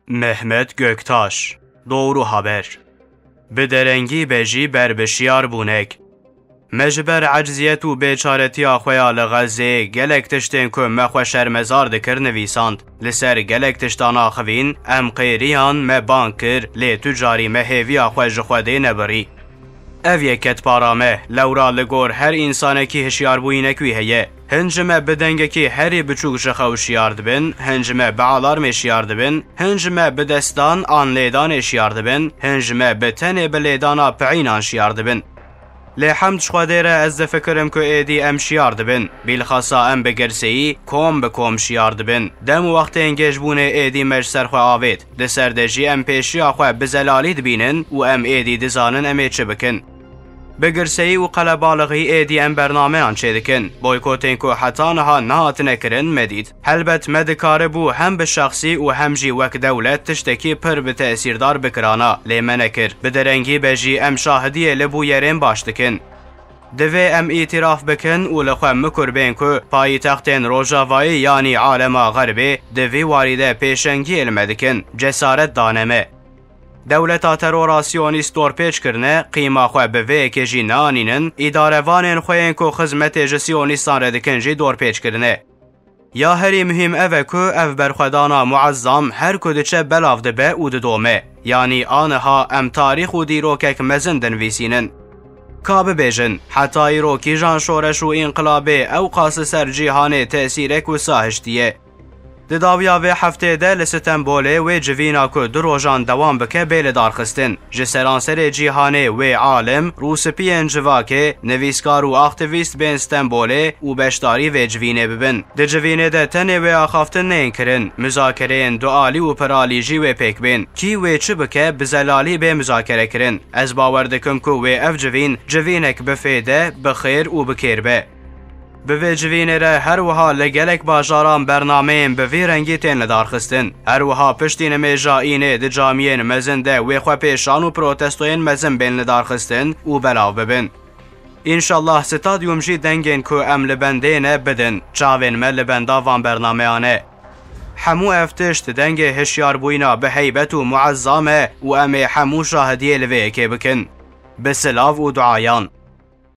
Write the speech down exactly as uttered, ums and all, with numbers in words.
Mehmet Göktaş, Doğru Haber. Bi derengî be jî ber bi şiyarbûnek. Me ji ber eciziyet û bêçaretiya xwe ya li Xezê gelek tiştên ku me xwe şermezar dikir nivîsand. Li ser gelek tiştan axivîn, em qêriyan, me bang kir, lê tu carî me hêviya xwe ji Xwedê nebirî. Ev ye ketpara me, lewra li gor her însanekî hişyarbûyînek wî heye. Hin ji me bi dengekî herî biçûk ji xew şiyar dibin, hin ji me bi alarmê şiyar dibin, hin ji me bi destdan an lêdanê şiyar dibin, hin ji me bi tenê bi lêdana piînan şiyar dibin. Lê hemd ji Xwedê re ez difikirim ku êdî em şiyar dibin. Bîlxasa em bi girseyî kom bi kom şiyar dibin. Dem û wextên gêjbûnê êdî me ji ser xwe avêt. Di ser de jî em pêşiya xwe bi zelalî dibînin û em êdî dizanin em ê çi bikin. Bi girseyî û qelebalixî êdî em bernameyan çêdikin. Boykotên ku heta niha nehatine kirin me dît. Helbet me dikaribû hem bi şexsî û hem jî wek dewlet tiştekî pir bi tesîrdar bikirana, lê me nekir. Bi derengî be jî em şahidiyê li bûyerên baş dikin. Divê em îtiraf bikin û li xwe mikur bên ku payîtextên Rojavayî yanî alema Xerbê di vî warî de pêşengiyê li me dikin, cesaret dane me. Dewleta terora Siyonîst dorpêç kirine, qîma xwe bi vê yekê jî neanînin, îdarevanên xwe yên ku xizmetê ji Siyonîstan re dikin jî dorpêç kirine. Ya herî muhîm ev e ku ev berxwedana muezzam her ku diçe belav dibe û didome. Yanî aniha em tarîx û dîrokek mezin dinivîsînin. Ka bibêjin, heta îro kîjan şoreş û înqilabê ew qas li ser cîhanê tesîrek wisa hiştiye? Di dawiya vê heftê de li Stenbolê wê civîna ku du rojan dewam bike bê lidarxistin. Ji seranserê cîhanê wê alim, rûspiyên civakê, nivîskar û aktîvîst bên Stenbolê û beşdarî vê civînê bibin. Di civînê de tenê wê axaftin neyên kirin, muzakereyên dualî û piralî jî wê pêk bên. Kî wê çi bike, bi zelalî bê muzakere kirin. Ez bawer dikim ku wê ev civîn, civînek bi fêde, bi xêr û bi kêr be. Bi vê civînê re her wiha li gelek bajaran bernameyên bi vî rengî tên lidarxistin. Her wiha piştî nimêja înê di camiyên mezin de wê xwepêşan û protestoyên mezin bên lidarxistin û belav bibin. Înşallah stadyum jî dengên ku em li bendê ne bidin, çavên me li benda van bernameyan e. Hemû ev tişt dengê hişyarbûyîna bi heybet û muezzam e û em ê hemû şahidiyê li vê yekê bikin. Bi silav û duayan.